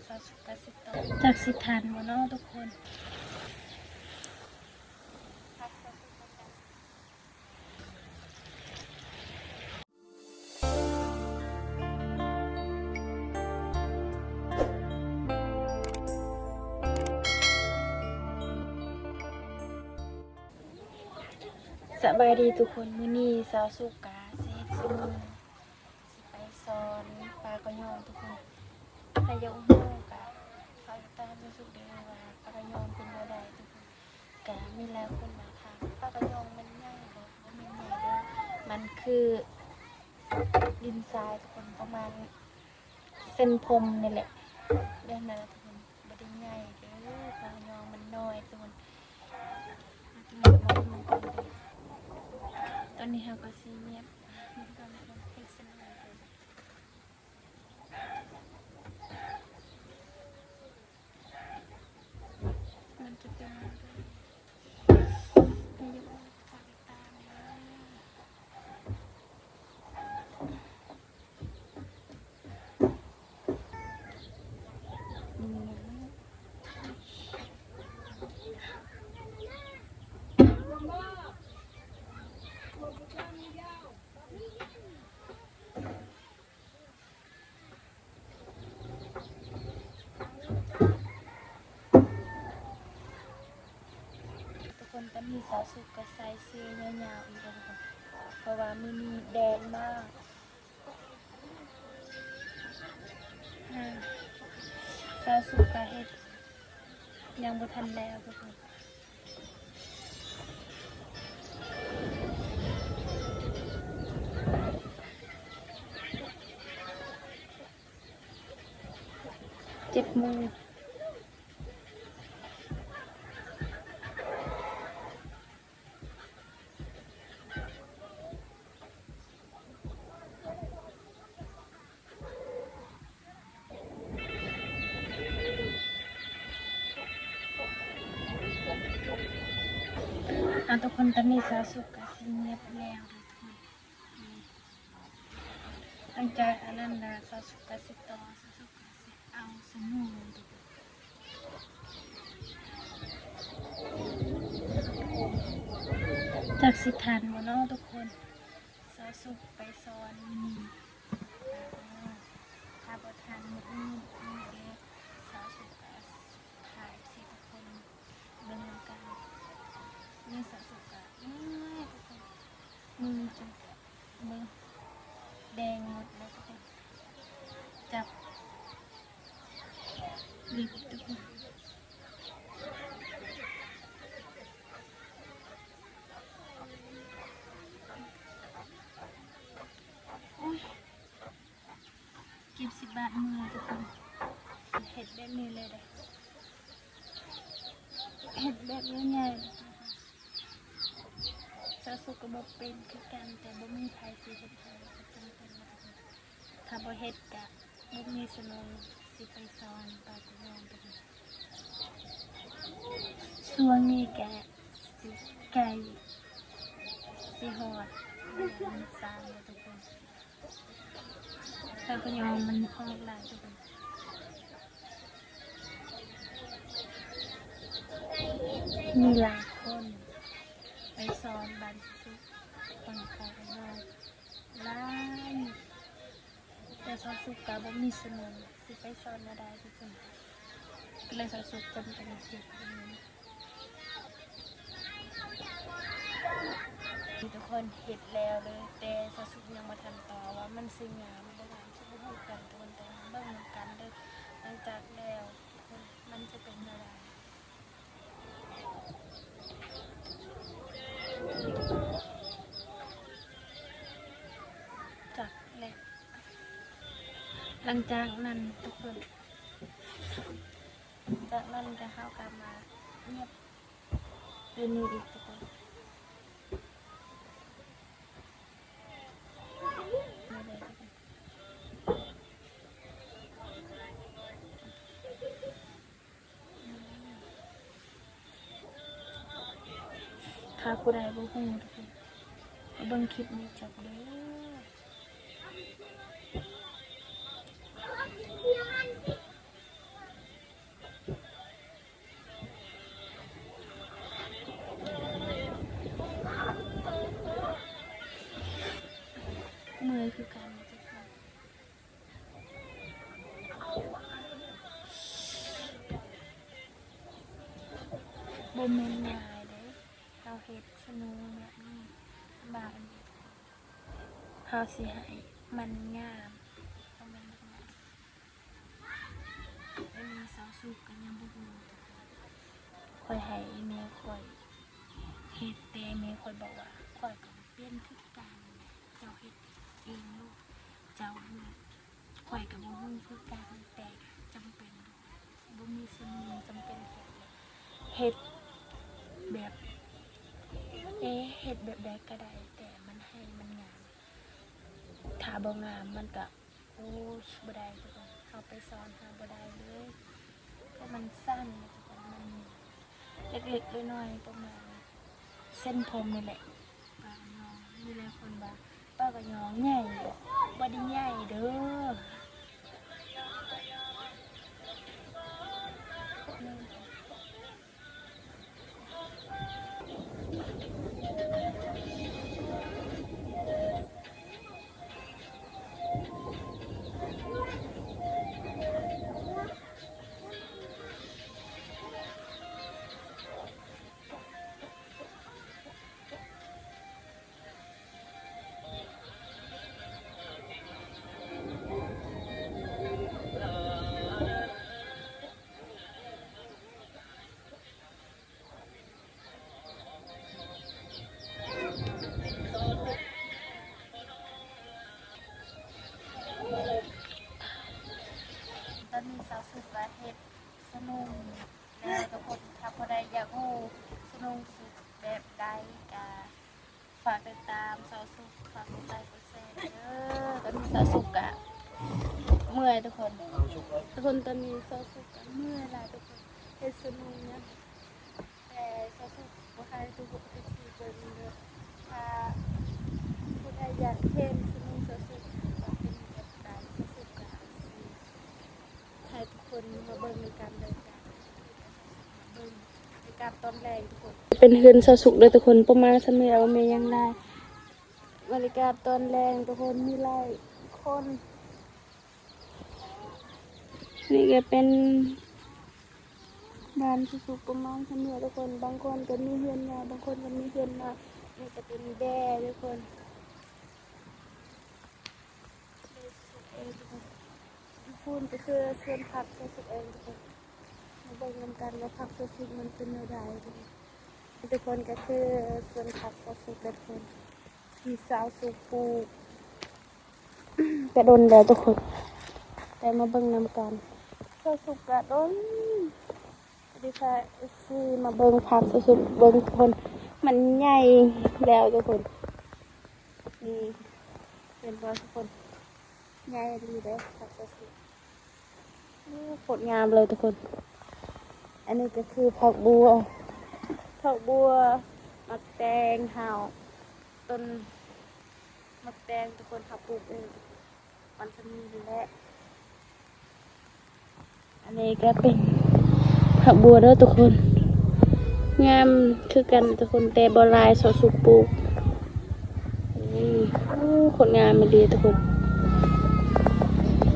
ຈັກຊິທັນບໍ່ເນາະທຸກຄົນ. ສະບາຍດີທຸກຄົນ, ມື້ນີ້ສາວສຸກກະຊິເຮັດຊຸມ ຊິໄປສອນປາກະຍອງທຸກຄົນ. ໃຜຢາກຮູ້ກະຝາກຕິດຕາມສາວສຸກເດີ ວ່າປາກະຍອງເປັນແນວໃດທຸກຄົນ. ກະມີຫຼາຍຄົນມາຖາມ ປາກະຍອງມັນໃຫຍ່ບໍ່? ບໍ່ແມ່ນໃຫຍ່ເດີ ມັນຄືດິນຊາຍທຸກຄົນ ປະມານເສັ້ນຜົມນີ້ແຫຼະ ແບບນັ້ນແຫຼະທຸກຄົນ. ບໍ່ໄດ້ໃຫຍ່ເດີ ປາກະຍອງມັນນ້ອຍທຸກຄົນ. ຕອນນີ້ເຮົາກໍຊິງຽບ ມັນຈະເປັນ ທຸກຄົນ ຕອນນີ້ສາວສຸກກໍໃສ່ເສື້ອຍາວໆອີກແລ້ວທຸກຄົນ ເພາະວ່າມື້ນີ້ແດດມາກ. ອາ ສາວສຸກກະເຮັດ ຍັງບໍ່ທັນແລ້ວທຸກຄົນ. ເຈັບມື. ອາ ທຸກຄົນ ຕອນນີ້ສາວສຸກກະຊິງຽບແລ້ວເດີທຸກຄົນ. ຫຼັງຈາກອັນນັ້ນລະ ສາວສຸກກະຊິຕໍ່ ສາວສຸກກະຊິເອົາສະໜູ ທຸກຄົນ. ຈັກຊິທັນບໍ່ເນາະທຸກຄົນ ສາວສຸກໄປສອນມື້ນີ້. ຖ້າບໍ່ທັນມື້ອື່ນອີກເດີ ສາວສຸກກະຖ່າຍໃຫ້ທຸກຄົນເບິ່ງນຳກັນ. ມື້ນີ້ສາວສຸກກະເມື່ອຍທຸກຄົນ ມືຈົນກະ ເບິ່ງ ແດງໝົດແລ້ວທຸກຄົນ ຈັບເລັບທຸກຄົນ. ໂອ້ຍ ເຈັບສິບາດມືທຸກຄົນ. ເຮັດແບບນີ້ເລີຍເດ້ ເຮັດແບບໃຫຍ່ໆ ສາວສຸກກໍບໍ່ເປັນຄືກັນ ແຕ່ບໍ່ມີໃຜຊິເຮັດໃຫ້ ກໍຈຳເປັນ. ຖ້າບໍ່ເຮັດກະບໍ່ມີສະໜູຊິໄປສອນປາກະຍອງ. ຊ່ວງນີ້ກະຊິໃກ້ຊິຮອດເດືອນສາມແລ້ວທຸກຄົນ. ປາກະຍອງມັນອອກຫຼາຍທຸກຄົນ. ມີຫຼາຍຄົນໄປສອນບ້ານສາວສຸກ ປາກະຍອງຫຼາຍ ແຕ່ສາວສຸກກະບໍ່ມີສະໜູຊິໄປສອນແນວໃດທຸກຄົນ ກໍເລີຍສາວສຸກຈຳເປັນເຮັດເອງ. ນີ້ທຸກຄົນ ເຮັດແລ້ວເລີຍ ແຕ່ສາວສຸກຍັງບໍ່ທັນຕໍ່ວ່າມັນຊິງາມບໍ່ງາມ ຊິບໍ່ຮູ້ກັນທຸກຄົນ. ແຕ່ມາເບິ່ງນຳກັນເດີ ຫຼັງຈາກແລ້ວທຸກຄົນ ມັນຈະເປັນແນວໃດ. ຈັກແຫຼະ ຫຼັງຈາກນັ້ນທຸກຄົນ ຈາກນັ້ນກະເຮົາກະມາງຽບ ໂຕນີ້ອີກທຸກຄົນ. ຖ້າຜູ້ໃດບໍ່ຮູ້ທຸກຄົນ ເບິ່ງຄລິບນີ້ຈົບເດີ. ບໍ່ແມ່ນງ່າຍເດ້ ເຮົາເຮັດສະໜູແບບນີ້ ລຳບາກອີ່ຫຼີ. ເຮົາຊິໃຫ້ມັນງາມ ຕ້ອງແມ່ນແບບງາມ. ແຕ່ແມ່ສາວສຸກກໍຍັງບໍ່ຮູ້. ຂ້ອຍໃຫ້ແມ່ຂ້ອຍເຮັດ ແຕ່ແມ່ຂ້ອຍບອກວ່າ ຂ້ອຍກໍບໍ່ເປັນຄືກັນ ເຈົ້າເຮັດເອງໂລດ ເຈົ້າຮູ້. ຂ້ອຍກໍບໍ່ຮູ້ຄືກັນ ແຕ່ຈຳເປັນ ບໍ່ມີສ່ວນໜຶ່ງຈຳເປັນເຮັດເລີຍ ເຮັດແບບ ເອ ເຮັດແບບໃດກໍໄດ້ ແຕ່ມັນໃຫ້ມັນງາມ. ຖ້າບໍ່ງາມມັນກໍ ໂອ້ຍ ບໍ່ໄດ້ທຸກຄົນ ເຮົາໄປສອນເຮົາບໍ່ໄດ້ເລີຍ ເພາະມັນສັ້ນນະທຸກຄົນ ມັນເລັກໆນ້ອຍໆ ປະມານເສັ້ນຜົມນີ້ແຫຼະ. ປາກະຍອງ ມີຫຼາຍຄົນວ່າ ປາກະຍອງໃຫຍ່ບໍ່? ບໍ່ໄດ້ໃຫຍ່ເດີ້. ຕອນນີ້ສາວສຸກກໍເຮັດສະໜຸ່ງແລ້ວທຸກຄົນ. ຖ້າຜູ້ໃດຢາກຮູ້ສະໜຸ່ງສຸກແບບໃດກໍ ຝາກຕິດຕາມສາວສຸກ ຝາກກົດໄລກົດແຊເດີ. ຕອນນີ້ສາວສຸກກະເມື່ອຍທຸກຄົນ ທຸກຄົນ ຕອນນີ້ສາວສຸກກະເມື່ອຍຫຼາຍທຸກຄົນ ເຮັດສະໜຸ່ງຫຍັງ ແຕ່ສາວສຸກບໍ່ໃຫ້ທຸກຄົນ ເອັຟຊີ ເບິ່ງເດີ. ຖ້າຜູ້ໃດຢາກເຫັນສະໜຸ່ງສາວສຸກວ່າເປັນແບບໃດ ສາວສຸກກະຊິ ໃຫ້ທຸກຄົນມາເບິ່ງນຳກັນເລີຍ. ເບິ່ງບັນຍາກາດຕອນແລງທຸກຄົນ ເປັນເຮືອນສາວສຸກເດີທຸກຄົນ ປະມານສ່ຳນີ້ ເອົາແມ່ຍັງຫຼາຍ ບັນຍາກາດຕອນແລງທຸກຄົນ ມີຫຼາຍຄົນ. ນີ້ກໍເປັນບ້ານສາວສຸກ ປະມານສ່ຳນີ້ທຸກຄົນ ບາງຄົນກໍມີເຮືອນໃຫຍ່ ບາງຄົນກໍມີເຮືອນນ້ອຍ. ນີ້ກໍເປັນແບ້ທຸກຄົນ ເອງທຸກຄົນ ຢູ່ພຸ້ນກໍຄືສວນຜັກສາວສຸກເອງທຸກຄົນ. ມາເບິ່ງນຳກັນວ່າຜັກສາວສຸກມັນເປັນແນວໃດທຸກຄົນ. ທຸກຄົນ ກໍຄືສວນຜັກສາວສຸກທຸກຄົນ ທີ່ສາວສຸກປູກ ກະດົນແລ້ວທຸກຄົນ ແຕ່ມາເບິ່ງນຳກັນ ສາວສຸກກະດົນ. ສະຫວັດດີຄ່ະ ເອັຟຊີ ມາເບິ່ງຜັກສາວສຸກ ເບິ່ງທຸກຄົນ ມັນໃຫຍ່ແລ້ວທຸກຄົນ. ນີ້ ເຫັນບໍ່ທຸກຄົນ ໃຫຍ່ດີເດ້ຜັກສາວສຸກ ໂອ້ ໂຄດງາມເລີຍທຸກຄົນ. ອັນນີ້ກໍຄືຜັກບົ່ວ ຜັກບົ່ວ ໝາກແຕງເຮົາ ຕົ້ນໝາກແຕງທຸກຄົນ ເຮົາປູກເອງ ມັນຈະມີແຫຼະ. ອັນນີ້ກໍເປັນຜັກບົ່ວເດີທຸກຄົນ ງາມຄືກັນທຸກຄົນ ແຕ່ບໍ່ຫຼາຍ ສາວສຸກປູກ. ນີ້ ໂອ້ ໂຄດງາມອີ່ຫຼີທຸກຄົນ.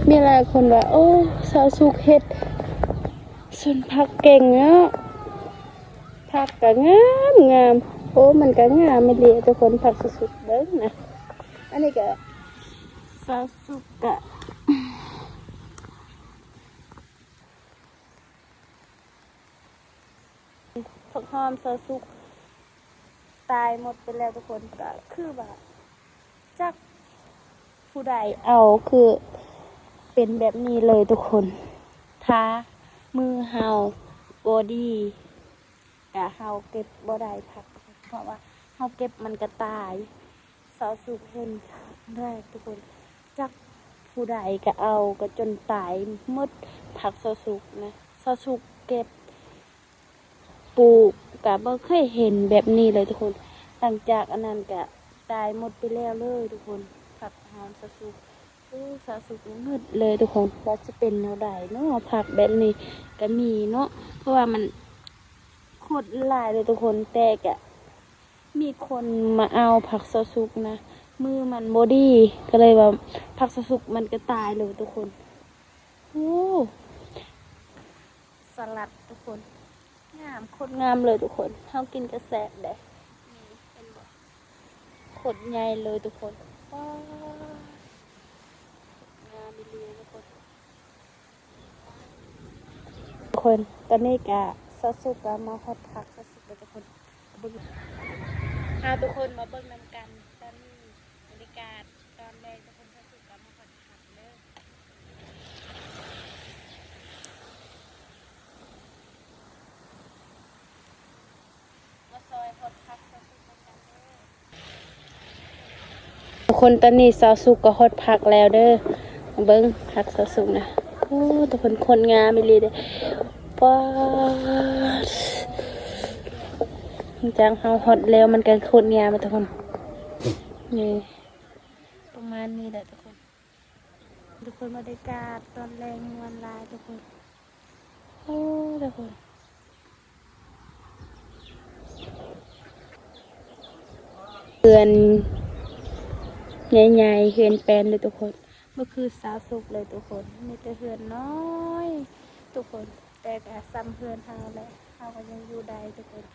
ມີຫຼາຍຄົນວ່າ ໂອ້ ສາວສຸກເຮັດສວນຜັກເກັ່ງເນາະ ຜັກກໍງາມງາມ. ໂອ້ ມັນກໍງາມອີ່ຫຼີທຸກຄົນ ຜັກສາວສຸກ ເບິ່ງນະ. ອັນນີ້ກໍສາວສຸກກະ ຜັກຫອມສາວສຸກຕາຍໝົດໄປແລ້ວທຸກຄົນ ກໍຄືວ່າຈັກຜູ້ໃດເອົາ ຄືເປັນແບບນີ້ເລີຍທຸກຄົນ. ຖ້າມືເຮົາບໍ່ດີ ກະເຮົາເກັບບໍ່ໄດ້ຜັກ ເພາະວ່າເຮົາເກັບມັນກະຕາຍ. ສາວສຸກເຫັນຄັ້ງແລກທຸກຄົນ ຈັກຜູ້ໃດກະເອົາ ກະຈົນຕາຍໝົດຜັກສາວສຸກນະ. ສາວສຸກເກັບປູກ ກະບໍ່ເຄີຍເຫັນແບບນີ້ເລີຍທຸກຄົນ. ຫຼັງຈາກອັນນັ້ນກະຕາຍໝົດໄປແລ້ວເລີຍທຸກຄົນ ຜັກຫອມສາວສຸກ. ໂອ້ ສາວສຸກງຶດເລີຍທຸກຄົນ ວ່າຊິເປັນແນວໃດເນາະ ຜັກແບບນີ້ກໍມີເນາະ ເພາະວ່າມັນໂຄດຫຼາຍເລີຍທຸກຄົນ. ແຕ່ກະມີຄົນມາເອົາຜັກສາວສຸກນະ ມືມັນບໍ່ດີ ກໍເລີຍວ່າຜັກສາວສຸກມັນກໍຕາຍເລີຍທຸກຄົນ. ໂອ້ ສະຫຼັດທຸກຄົນ ງາມ ໂຄດງາມເລີຍທຸກຄົນ. ເຮົາກິນກະແຊບເດ້. ນີ້ເຫັນບໍ່? ໂຄດໃຫຍ່ເລີຍທຸກຄົນ. ປາດ ງາມອີ່ຫຼີທຸກຄົນ. ທຸກຄົນ ຕອນນີ້ກະສາວສຸກກະມາຮອດພັກສາວສຸກແລ້ວທຸກຄົນ. ເບິ່ງ ພາທຸກຄົນມາເບິ່ງນຳກັນ. ຕອນນີ້ບັນຍາກາດຕອນແລງທຸກຄົນ ສາວສຸກກະມາຮອດພັກເດີ. ມາຊອຍຮອດພັກສາວສຸກນຳກັນເດີ. ທຸກຄົນ ຕອນນີ້ສາວສຸກກໍຮອດພັກແລ້ວເດີ. ເບິ່ງພັກສາວສຸກນະ. ໂອ້ ທຸກຄົນ ໂຄດງາມອີ່ຫຼີເດ້. ປາດ ຫຼັງຈາກເຮົາຮອດແລ້ວ ມັນກໍໂຄດງາມທຸກຄົນ. ນີ້ ປະມານນີ້ແຫຼະທຸກຄົນ. ທຸກຄົນ ບັນຍາກາດຕອນແລງມ່ວນຫຼາຍທຸກຄົນ. ໂອ້ ທຸກຄົນ ເຮືອນໃຫຍ່ໆ ເຮືອນແປນເລີຍທຸກຄົນ. ບໍ່ຄືສາວສຸກເລີຍທຸກຄົນ ມີແຕ່ເຮືອນນ້ອຍທຸກຄົນ. ແຕ່ກະສ່ຳເຮືອນເຮົາແຫຼະ ເຮົາກໍຍັງຢູ່ໄດ້ທຸກຄົນ.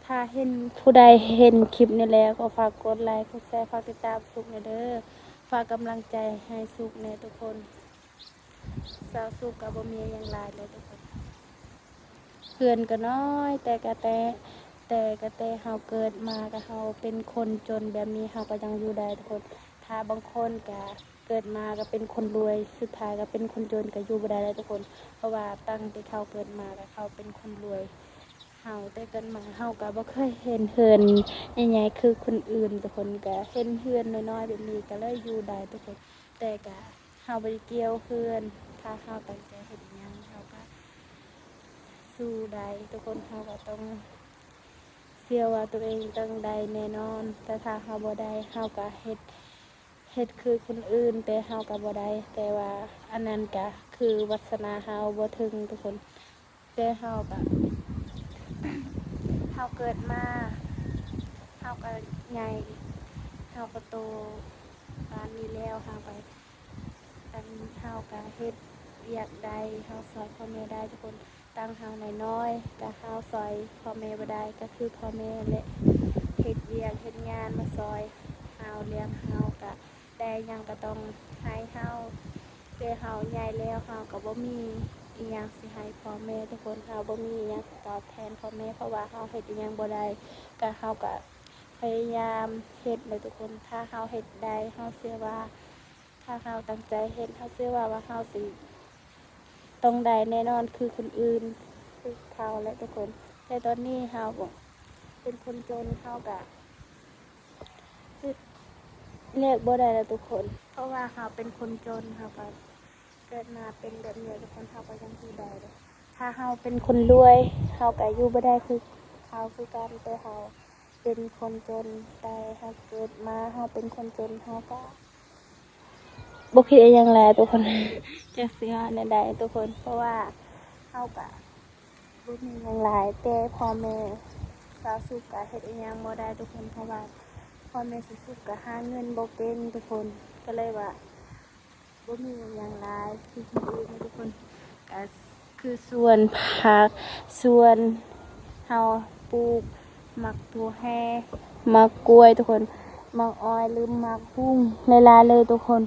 ຖ້າເຫັນ ຜູ້ໃດເຫັນຄລິບນີ້ແລ້ວ ກໍຝາກກົດໄລ ກົດແຊ ຝາກຕິດຕາມສຸກແດ່ເດີ. ຝາກກຳລັງໃຈໃຫ້ສຸກແດ່ທຸກຄົນ. ສາວສຸກກໍບໍ່ມີຫຍັງຫຼາຍເລີຍທຸກຄົນ. ເຮືອນກໍນ້ອຍ ແຕ່ກະແຕ່ ແຕ່ກະແຕ່ເຮົາເກີດມາ ກະເຮົາເປັນຄົນຈົນແບບນີ້ ເຮົາກໍຍັງຢູ່ໄດ້ທຸກຄົນ. ຖ້າບາງຄົນກະເກີດມາກະເປັນຄົນລວຍ ສຸດທ້າຍກະເປັນຄົນຈົນ ກະຢູ່ບໍ່ໄດ້ແລ້ວທຸກຄົນ. ເພາະວ່າຕັ້ງແຕ່ເຂົາເກີດມາ ກະເຂົາເປັນຄົນລວຍ. ເຮົາແຕ່ເກີດມາເຮົາກະບໍ່ເຄີຍເຫັນເຮືອນໃຫຍ່ໆຄືຄົນອື່ນທຸກຄົນ. ກະເຫັນເຮືອນນ້ອຍໆແບບນີ້ ກະເລີຍຢູ່ໄດ້ທຸກຄົນ. ແຕ່ກະເຮົາບໍ່ໄດ້ກ່ຽວເຮືອນ ຖ້າເຮົາຕັ້ງໃຈເຮັດອີ່ຫຍັງ ເຮົາກະສູ້ໄດ້ທຸກຄົນ. ເຮົາກະຕ້ອງເຊື່ອວ່າຕົວເອງຕ້ອງໄດ້ແນ່ນອນ. ແຕ່ຖ້າເຮົາບໍ່ໄດ້ ເຮົາກະເຮັດ ເຮັດຄືຄົນອື່ນ ແຕ່ເຮົາກະບໍ່ໄດ້. ແຕ່ວ່າອັນນັ້ນກະຄືວາສະໜາເຮົາບໍ່ເຖິງທຸກຄົນ. ແຕ່ເຮົາກະ ເຮົາເກີດມາ ເຮົາກະໃຫຍ່ ເຮົາກະໂຕປານນີ້ແລ້ວ ເຮົາກະ ອັນ ເຮົາກະເຮັດວຽກໄດ້ ເຮົາຊ່ອຍພໍ່ແມ່ໄດ້ທຸກຄົນ. ຕັ້ງເຮົານ້ອຍໆ ກະເຮົາຊ່ອຍພໍ່ແມ່ບໍ່ໄດ້ ກະຖືກພໍ່ແມ່ແຫຼະເຮັດວຽກເຮັດງານມາຊ່ອຍເຮົາ ລ້ຽງເຮົາ ກະ ໄດ້ຫຍັງກະຕ້ອງໃຫ້ເຮົາ. ແຕ່ເຮົາໃຫຍ່ແລ້ວ ເຮົາກະບໍ່ມີອີ່ຫຍັງຊິໃຫ້ພໍ່ແມ່ທຸກຄົນ. ເຮົາບໍ່ມີອີ່ຫຍັງຊິຕອບແທນພໍ່ແມ່ ເພາະວ່າເຮົາເຮັດອີ່ຫຍັງບໍ່ໄດ້. ກະເຮົາກະພະຍາຍາມເຮັດແຫຼະທຸກຄົນ. ຖ້າເຮົາເຮັດໄດ້ ເຮົາເຊື່ອວ່າ ຖ້າເຮົາຕັ້ງໃຈເຮັດ ເຮົາເຊື່ອວ່າ ວ່າເຮົາຊິຕ້ອງໄດ້ແນ່ນອນຄືຄົນອື່ນ ຄືເຂົາແຫຼະທຸກຄົນ. ແຕ່ຕອນນີ້ເຮົາເປັນຄົນຈົນ ເຮົາກະ ເຮັດວຽກບໍ່ໄດ້ແລ້ວທຸກຄົນ. ເພາະວ່າເຮົາເປັນຄົນຈົນ ເຮົາກະເກີດມາເປັນແບບນີ້ທຸກຄົນ ເຮົາກະຍັງຢູ່ໄດ້ເດ້. ຖ້າເຮົາເປັນຄົນລວຍ ເຮົາກະຢູ່ບໍ່ໄດ້ຄືເຂົາຄືກັນ. ແຕ່ເຮົາເປັນຄົນຈົນ ແຕ່ເຮົາເກີດມາເຮົາເປັນຄົນຈົນ ເຮົາກະບໍ່ຄິດອີ່ຫຍັງຫຼາຍທຸກຄົນ. ຈັກຊິວ່າແນວໃດທຸກຄົນ ເພາະວ່າເຮົາກະ ບໍ່ມີຫຍັງຫຼາຍ ແຕ່ພໍ່ແມ່ສາວສຸກກະເຮັດອີ່ຫຍັງບໍ່ໄດ້ທຸກຄົນ ເພາະວ່າພໍ່ແມ່ສາວສຸກກະຫາເງິນບໍ່ເກັ່ງທຸກຄົນ ກະເລີຍວ່າບໍ່ມີຫຍັງຫຼາຍຄືຄົນອື່ນເນາະທຸກຄົນ. ກະຄືສວນຜັກ ສວນເຮົາປູກໝາກຖົ່ວແຮ່ ໝາກກ້ວຍທຸກຄົນ ໝາກອ້ອຍ ຫຼື ໝາກຫຸ່ງ ຫຼາຍໆເລີຍທຸກຄົນ.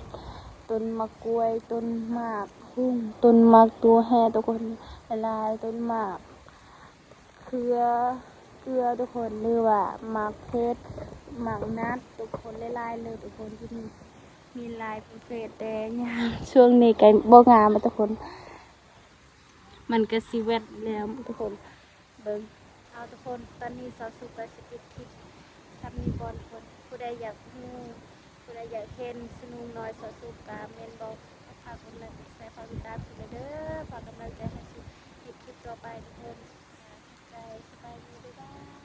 ຕົ້ນໝາກກ້ວຍ ຕົ້ນໝາກຫຸ່ງ ຕົ້ນໝາກຖົ່ວແຮ່ທຸກຄົນ ຫຼາຍໆ ຕົ້ນໝາກເຂືອ ເກືອທຸກຄົນ ຫຼືວ່າໝາກເຜັດ ໝາກນັດທຸກຄົນ ຫຼາຍໆເລີຍທຸກຄົນ. ທີ່ນີ້ມີຫຼາຍປະເພດ ແຕ່ຍາມຊ່ວງນີ້ກະບໍ່ງາມທຸກຄົນ ມັນກະຊິແວັດແລ້ວທຸກຄົນ. ເບິ່ງ ເອົາທຸກຄົນ ຕອນນີ້ສາວສຸກກະຊິປິດຄລິບສ່ຳນີ້ກ່ອນທຸກຄົນ. ຜູ້ໃດຢາກຮູ້ ຜູ້ໃດຢາກເຫັນສະໜຸ່ງນ້ອຍສາວສຸກກະແມ່ນບໍ່ ຝາກກົດໄລ ກົດແຊ ຝາກຕິດຕາມສຸກແດ່ເດີ. ຝາກກຳລັງໃຈໃຫ້ສຸກເຮັດຄລິບຕໍ່ໄປທຸກຄົນ. ຂອບໃຈ ສະບາຍດີ ບາຍບາຍ.